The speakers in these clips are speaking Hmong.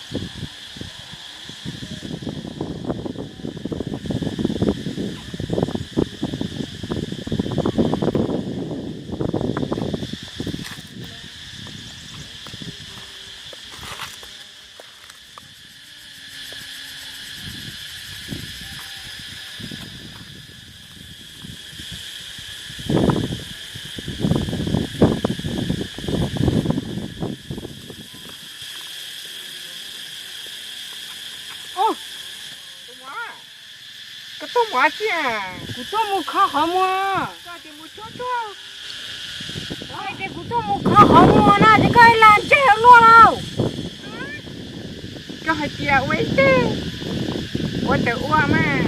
Koj tuaj mus ua tsi? Kuv tuaj mus kho qhov muag. Koj tias mus cuab cuab, koj tias kuv tuaj mus kho qhov muag na ces koj ib lag ntseg ua luaj lauj. Koj hais tias ua ib teg, ua tawm ua mas.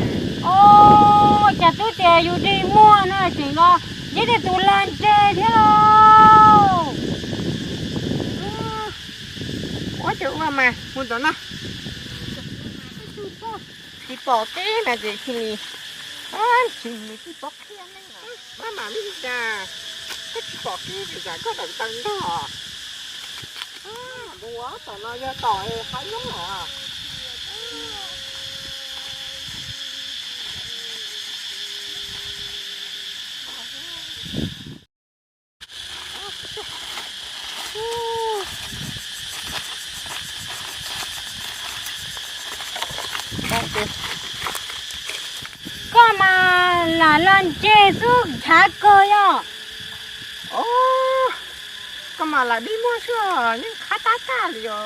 Os, cas twb tias yus dig muag no tseem los ntsib tej tus lag ntseg thiab lauj. Ua tawm ua mas mus tom no. Tsis pom kev mas ces cia li, cia li tsis pom kev ne. Maj mam li cas, koj tsis pom kev ces tsam koj tawm taw ntog. Mus tom no yog tom hav nyob los. Koj mas lam lag ntseg xwb nchav kawg yog. Koj mas lam dig muag xwb, yeej qab tab tag li os.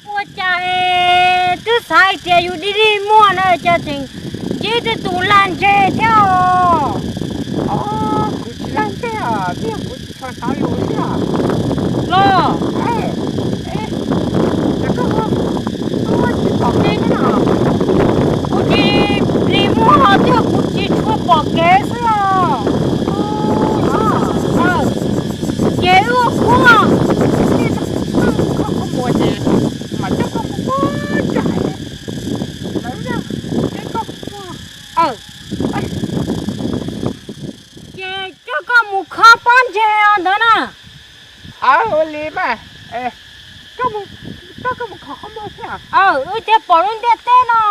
Ua cas es twb xav hais tias yus dig dig muag na cas tseem ntsib tej tus lag ntseg thiab os. Os, kuv tsis lag ntseg os, twb yog kuv tsis tshua xav lus xwb os. Los, es koj tsis pom kev thiab no? Kuv dig dig muag twb yog kuv tsis tshua pom kev xwb os. Ces wb ua khub os. Koj mus ces mam coj koj mus puag nram lawv zaj, coj koj mus. Ces coj koj mus khob pob ntseg os ntawd na. Aw, ua li mas, coj koj mus kho qhov muag thiab. Aw, wb cia pom lub ntiaj teb no.